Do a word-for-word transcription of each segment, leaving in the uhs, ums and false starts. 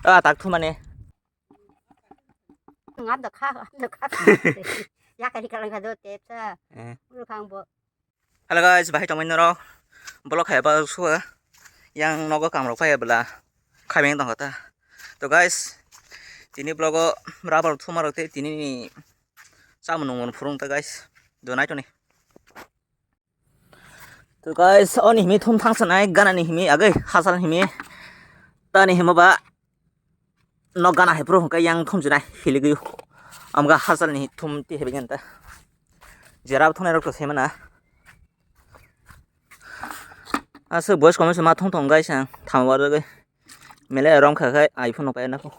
Ah, tak thumani. Ngam da kha, ngam da kha. Ya kali kalang kha do tep sa. Eh. Ulu khang bo. Hello guys, bahai tongmani norok. Vlog khai ba suwa. Yang nogo kam rok phai bwla. Khaimeng tong kha ta. To guys, tini vlog o rubber thuma rok tei tini ni chamung nungmung phurung ta guys. Do nai toni. To guys, oni himi thum thang sanai gana ni himi agai hasal himi. Tani himo ba no gana hai pro hwnkhe yang thum jina hiligwi amga hasal ni thum ti hebi ganta. Jera thonai rok to semana. Asa boys comment ma thong thong guys ang thang wargwi. Mele rom kha khai iPhone no paina ko.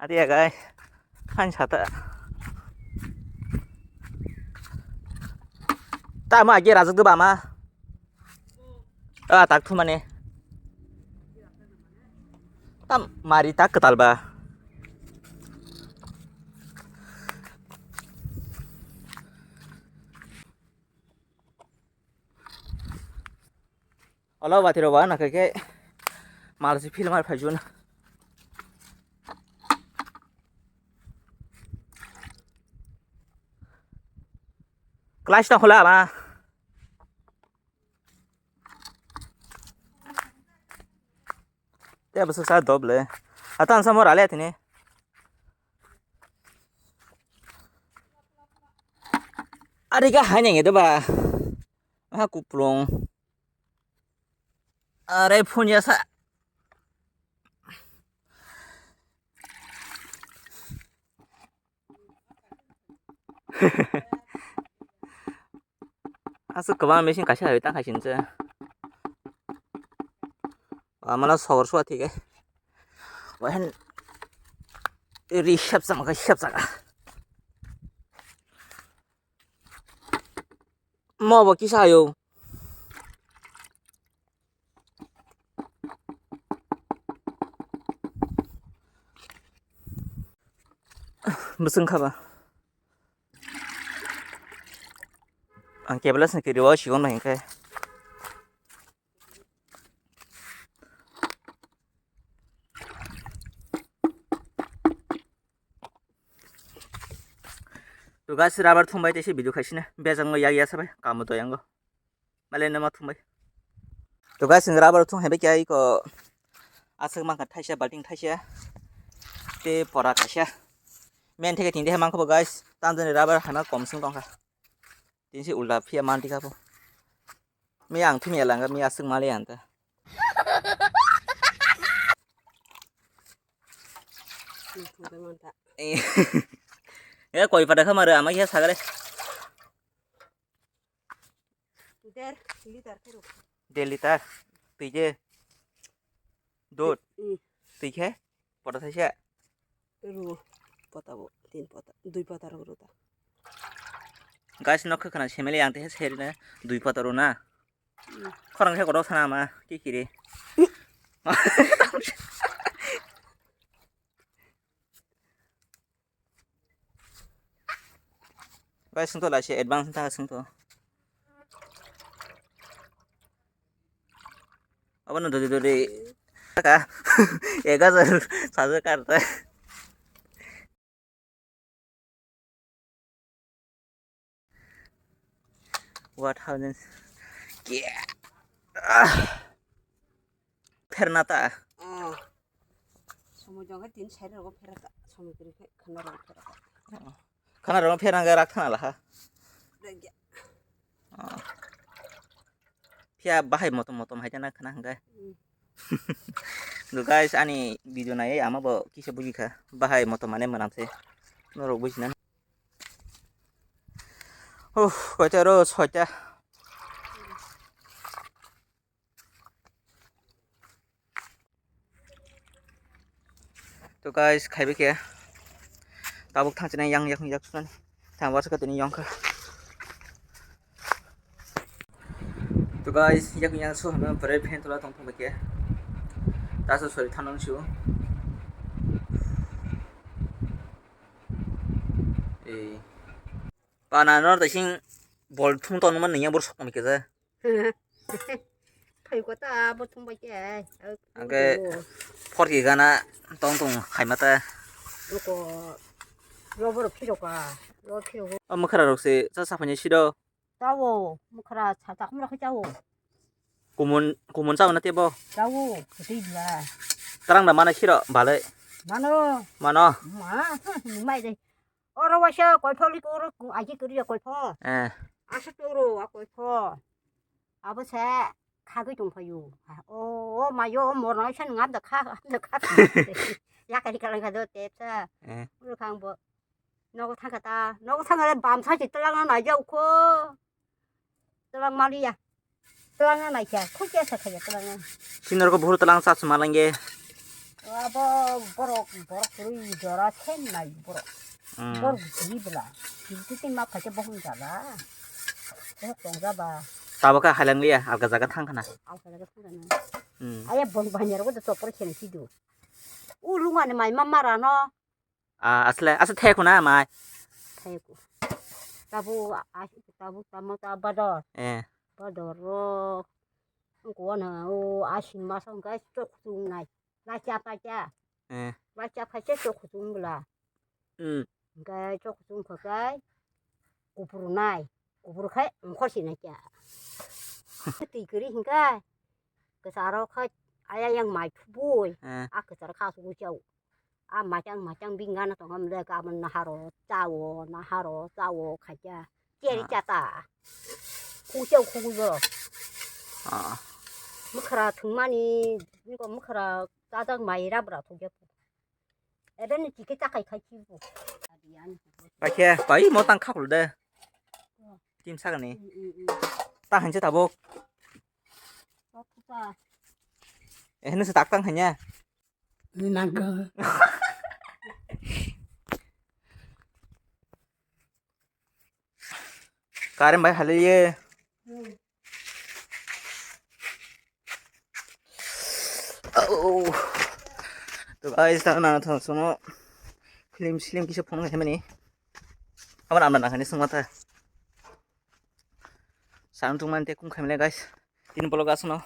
Ati ya guys. Khan sata. Ta ma age rajuk ba ma. Ah, tak thumani. Tam mari tak kwtal ba. Olo bati rok ba na khe khe mal si film ar phai jun. Class ta khola ba. Te bwswk sa doble. Atan samo rale tini. Ari ga haineng edo ba. Ha kuplung. Are phone ya sa. Aswk kwbang machine kaisa hai tang hai sini se. Amano sogor suwa thik hai. Wahen ri hep sama khe hep saka. Mo bo kisa hayo. Bwswng kha ba. Ang kebela sini kiri o sigon bai hwnkhe. To guys, rubber thumbai tei se video khaisina. Bejak no yak ya sabai. Kamo to yango. Male no ma thumbai. To guys, rubber thum haibai kya iko aswk mangkha thaisa, balting thaisa. Te pora kaisa. Men theke tinde mangkha bo guys. Tanjani rubber hana kom sung tongkha. Tinsi ulta phiya manti kha bo. Mi ang thumya langa, mi aswk mali anta. Eh, koi pada khamar ama khe sagale. Der liter khe rw. Der liter. Twi je. Dot. Mm. Twi khe? Pota thaisa. Rw. Pota bo. Tin pota. Dui pota rw rw ta. Guys, nok khana semeli ang te serina dui pota rw na. Mm. Khorang khe kotor sana ma. Ki kiri. Guys, sungto laisi advance ta sungto. Abo no dodi dodi. Ka. Ek hajar sajo karta. What happened? Ke. Ah. Pherna ta. Ah. Somo jong tin side rogo pherata. Somo kiri khe khana rogo pherata. Khana rogo pherna ga rak thana laha. Rega. Ah. Phiya bahai motom motom hai jana khana hwnkhe. Mm. Do guys, ani video nai ama bo kisa buji kha. Bahai motom mane mwnam se. Norok buji na. Oh, koita ro soita. To guys, khaibai khe tabuk thang chinai yang yak yak sunani. Thang wasa katini yang kha. To guys, yak yang su hama pare phen tola tong thang khe. Taso sori thanang su. Eh. Pana nor taising bol thum ton man nang yang bor sok kami khe. Hai kota bo thung bai ke. Angke phor ki gana tong tong khaima ta. Ko lo boro phiro ka. Lo phiro. O mukhra rok se cha sa phani sido. Tawo mukhra cha ta khumra khai tawo. Kumun kumun cha na tebo. Tawo kati bla. Tarang da mana siro balai. Mano. Mano. Ma mai de. Oro waisa koipho liko oro aji kiri koipho. Eh. Asa toro a koipho. Abo se khagwi tongphaio. O, o mayo o morna waisa ngam da kha, ngam da kha. Yakari kalang kha do tepsa. Eh. Oro khang bo. Nogo thangkha ta, nogo thangkha le bamsa si twlangna naijak kho. Twlang maliya. Twlangna naikha, khukya sa khaya twlangna. Sinorok buhur twlang sa suma langge. Abo borok, borok kwrwi jora sen nai borok. Hmm. Borok bwtwi bwla. Bwtwi tei ma phaikhe bohong jala. Bohok tong jaba. Tabokhe hailang liya, alga jaga thang khana. Alga jaga thang khana. Hmm. Aya bong banyar ko to chopor khen sidu. U lungani mai ma mara no. Ah, asle, asle thek na mai. Thek. Tabu, a, tabu, tamo, ta bador. Eh. Bador ro. Ko na, o, asin masa, guys, chok sung nai. Lacha pacha. Eh. Lacha pacha chok sung bla. Hmm. Guys, chok sung kho kai. Kupuru nai. Kupuru khai, mkhor si nai kya. Twi kiri hingkai. Kesaro khai, aya yang mai thubui. Eh. A kesaro kha su chau. A machang machang bingana tongam le ka mon naharo chawo naharo chawo khaja cheri chata. Khujau khujo. Ah. Mukhra thwngmani niko mukhra chajak mai rabra thugya. Ebe ni chike chakai khai chibu. Pakhe pai mo tang khakul de. Tim sagani. Ta hanse tabuk. Eh, nung se tak tang hanya. Nangkhe. Karen bai halaiye. Oh. To guys, ta na thon sono film slim kisa phone khai mani. Amar amna nangani sungma ta. Sang tung man te kum khai mani guys. Tin bolok asno.